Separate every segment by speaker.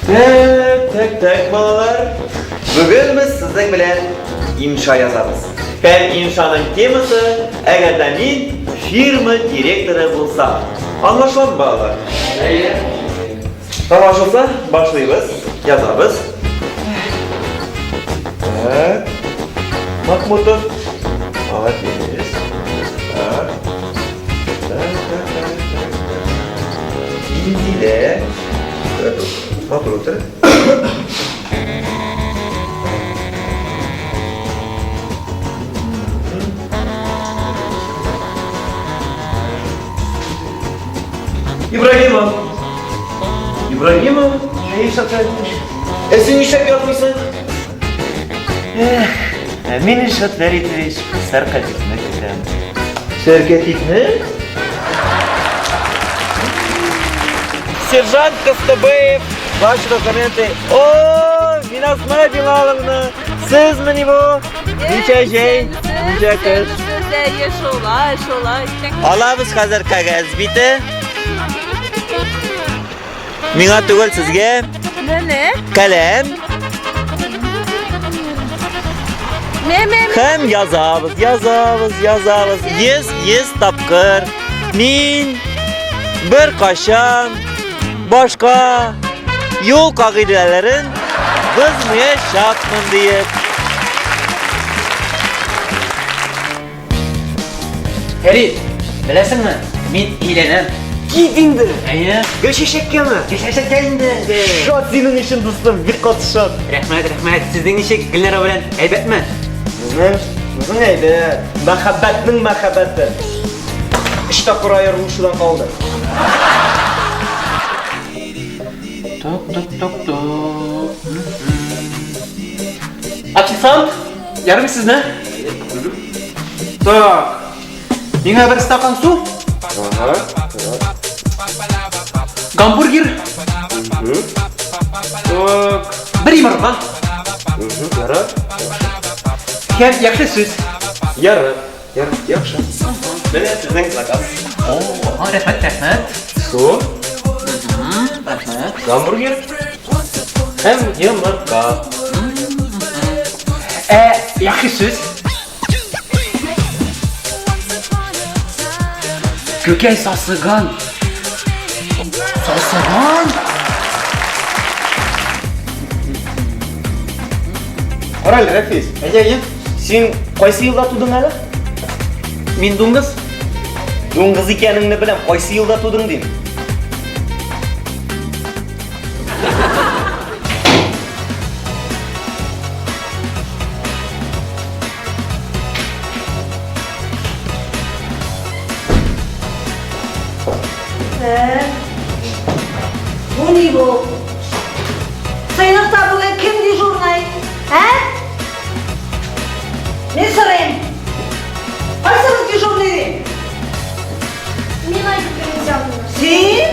Speaker 1: Так, так, так, балалар. Бүген без сезнең белән инша язабыз. Һәм иншаның темасы, әгәр дә мин фирма директоры булсам. Аңлашыламы, балалар? Әйе. Аңлашылса, башлыйбыз, язабыз. Так. Махмутов. Молодец. Так. Так, так, так, так, так. Инзилә. Матур утыр. Ибрагимов. Ибрагимов?
Speaker 2: Ришат Фәритович.
Speaker 1: Ә син нишләп язмыйсың?
Speaker 2: Эх, ә мин Ришат Фәритович сәркатипне көтәм.
Speaker 1: Сәркатипне? Сержант Костыбеев, ваши документы. О, Минасма Билаловна, сезмени бу? Ничә җәй, ничә кыш?
Speaker 3: Әйе, шулай, шулай.
Speaker 1: Алабыз хәзер кәгазь бите. Миңа түгел, сезгә.
Speaker 3: Менә.
Speaker 1: Каләм.
Speaker 3: Ме, ме, ме.
Speaker 1: Һәм язабыз, язабыз, язабыз. Йөз, йөз тапкыр. Мин бер кашан башка юл кагыйдәләрен бозмаячакмын диеп.
Speaker 4: Фәрит, беләсеңме, мин өйләнәм.
Speaker 2: Кит инде!
Speaker 4: Әйе.
Speaker 2: Гөлчәчәккәме?
Speaker 4: Гөлчәчәккә инде.
Speaker 2: Шат синең өчен, дустым, бик каты шат.
Speaker 4: Рәхмәт, рәхмәт. Сезнең ничек Гөлнара белән әйбәтме?
Speaker 2: Безнең, безнең әйбәт. Мәхәббәтнең мәхәббәте. Өч тапкыр аерылышудан калды.
Speaker 4: Тук, тук, тук, тук. Официант, ярым сезне. Так. Миңа бер стакан су.
Speaker 2: Ага.
Speaker 4: Гамбургер. Так. Бер йомырка.
Speaker 2: Ярар.
Speaker 4: Һәм яхшы сүз.
Speaker 2: Ярар. Ярар, яхшы.
Speaker 1: Менә сезнең заказ.
Speaker 4: О, рәхмәт, рәхмәт.
Speaker 2: Су,
Speaker 4: Рәхмәт.
Speaker 2: гамбургер һәм йомырка.
Speaker 4: Ә, яхшы сүз. Күкәй сасыган. Сасыган?
Speaker 2: Кара әле, Рәфис.
Speaker 4: Әйе, әйе.
Speaker 2: Син кайсы елда тудың әле?
Speaker 4: Мин дуңгыз.
Speaker 2: Дуңгыз икәнеңне беләм, кайсы елда тудың дим.
Speaker 5: Ә? Бу ни бу? Сыйныфта бүген кем дежурный? Ә? Мин сорыйм. Кайсыгыз дежурный дим?
Speaker 3: Мин Айгөл
Speaker 5: Син?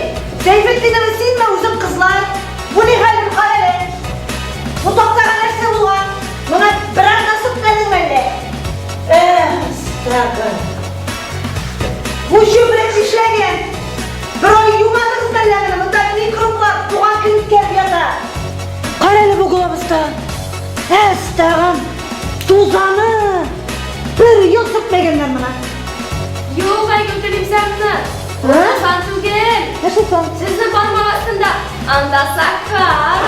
Speaker 5: Сәйфетдинова синме үзең кызлар? Бу ни хәл бу хәл әле? Бу тактага нәрсә булган? Моңа берәр насып мәллә? Эх, стагы. Бу чүпрәк нишләгән? Бер ай юмадыгыз мәллә моны? Монда микроблар туган көн үткәреп ята. Кара әле бу глобуста. Әстәгам, тузаны. Бер ел сөртмәгәннәр моны.
Speaker 3: Юк, Айгөл Телимзяновна. Бу тузан түгел.
Speaker 5: Нәрсә соң?
Speaker 3: Сезнең бармак астында. Анда сакар.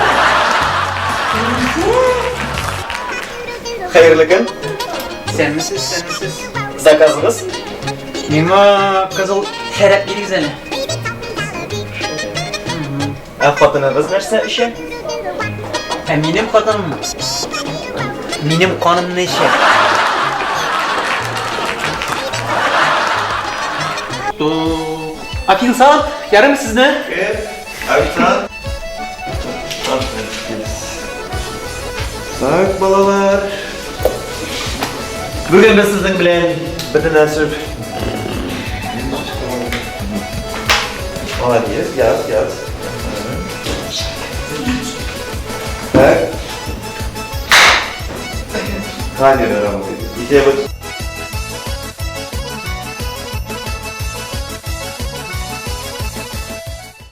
Speaker 2: Хәерле көн.
Speaker 4: Исәнмесез, исәнмесез.
Speaker 2: Заказыгыз?
Speaker 4: Миңа кызыл шәраб бирегез әле.
Speaker 2: Ә хатыныгыз нәрсә эчә?
Speaker 4: Ә минем хатыным минем канымны эчә. Официант, ярым сезне.
Speaker 1: Кем? Официант? Так, балалар. Бүген без сезнең белән бөтен нәрсә Молодец, яз, яз. Так. Камера работает. И тебе вот